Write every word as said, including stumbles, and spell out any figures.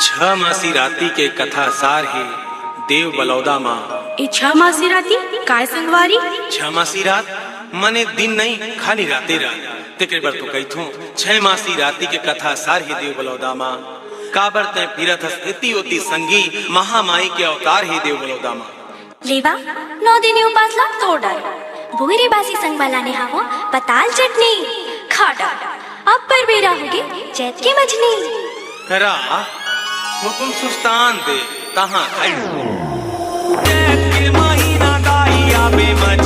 छह मासी राती के कथा सार हे देव बलौदा मा। ए छह मासी राती काय संगवारी? छह मासी रात मने दिन नहीं, खाली राते रात। तेकर बर तो कहिथूं, छह मासी राती के कथा सार हे देव बलौदा मा। काबर तैं फिरत हस एती ओती संगी, महामाई के अवतार हे देव बलौदा मा। लेवा, नौ दिन ये उपास ला तोड़ डार। भोरे बासी संग वाला ने हावो पताल चटनी खा डार। अब पर बेरा होगे चैत के मजनी। रा हुकुम सुस्तान दे, तहां खाई। चैत के महीना दाई आबे मजनी।